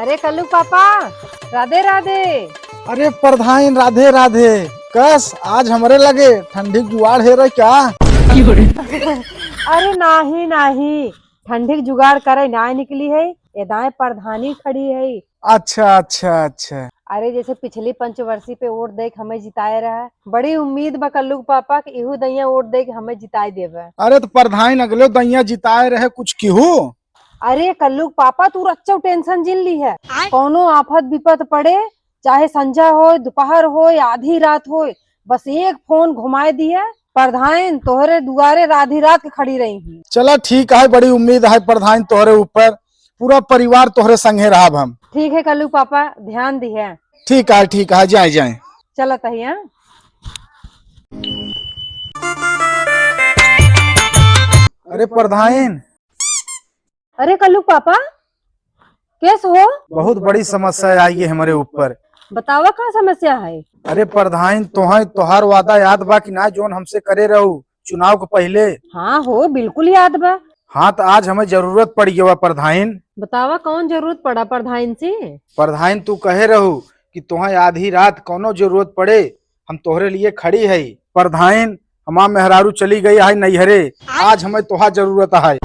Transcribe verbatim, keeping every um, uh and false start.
अरे कल्लू पापा, राधे राधे। अरे परधाइन, राधे राधे। कस आज हमरे लगे ठंडी क जुगाड़ हे रहे का? अरे नाही नाही, ठंडी क जुगाड़ करे नाय निकली है, एदाएं परधानी खड़ी है। अच्छा अच्छा अच्छा। अरे जैसे पिछली पंचवर्षी पे वोट दे के हमें जिताए रहा, बड़ी उम्मीद बा कल्लू के पापा कि इहू दइया वोट दे के हमें जिताए देबे। अरे तो परधाइन अगले दइया जिताए रहे कुछ किहू? अरे कल्लू के पापा, तू रच्चो टेंशन जिन ली है। कौनो आफत विपत पड़े, चाहे संझा होय, दोपहर होय, आधी रात होय, बस एक फोन घुमाए दिया, परधाइन तोहरे दुआरे आधी रात के खड़ी रही ही। चला ठीक है, बड़ी उम्मीद है परधाइन तोहरे ऊपर, पूरा परिवार तोहरे संगे रहब हम। ठीक है कल्लू पापा, ध्यान दिहे। ठीक है ठीक है, जाए जाए। चला तहिया। अरे परधाइन। अरे कल्लू पापा, केस हो? बहुत बड़ी समस्या आई है हमरे ऊपर। बतावा का समस्या है? अरे परधाइन, तोहे तोहार वादा याद बा कि ना, जोन हमसे करे रहू चुनाव के पहिले? हाँ हो, बिल्कुल याद बा। हाँ, तो आज हमें जरूरत पड़ गया परधाइन। बतावा कौन जरूरत पड़ा परधाइन से? परधाइन, तू कहे रहू कि तोहे आधी रात कौनो जरूरत पड़े, हम तोहरे लिए खड़ी है। परधाइन, हमार मेहरारू चली गई है नैहरे, आज हमें तोहार जरूरत है।